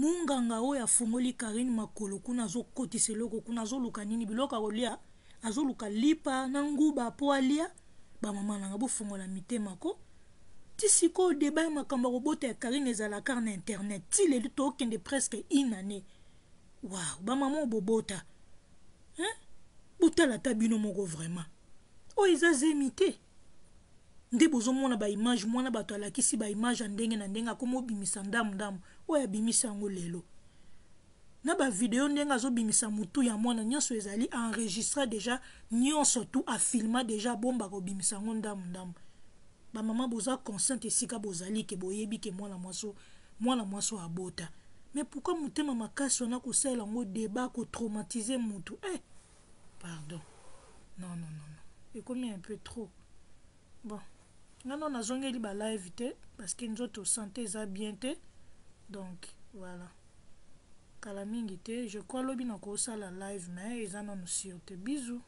Munganga oyo afongoli Carine makolo kuna azokotisa eloko kuna, azoluka nini? Biloko ya kolia, azoluka lipa na nguba po alia. Bamama nanga, bofongola mitema ko. Ti sikoyo débat ya makambo ya kobota ya Carine ezalaka na internet ti lelo, tokende presque une année. Wow, bamama bobota, hein? Botala ata bino moko vraiment, oyo eza zemi te nde bozomona baimage. Mwana bato alakisi baimage ya ndenge na ndenge, akoma obimisa ndamu ndamu. Oyo abimisi yango lelo na bavideo, ndenge azobimisa motu ya mwana, nyonso ezali enregistré déjà, nyonso tu afilma déjà, abombaka, obimisa yango ndamu ndamu. Bamama, boza consciente esika bozali ke boyebi ke mwana mwasi, mwana mwasi oyo abota, mais pourquoi motema makasi wana kosalela yango débat, kotraumatiser mutu? Eh, pardon, non, non, non, non, ekomi un peu trop. Bon, nga no nazongeli balive te parce que nzoto, santé eza bien te. Donc voilà, kala mingi te, je crois lobi nakosala live, mais eza nano sûr te. Bisous.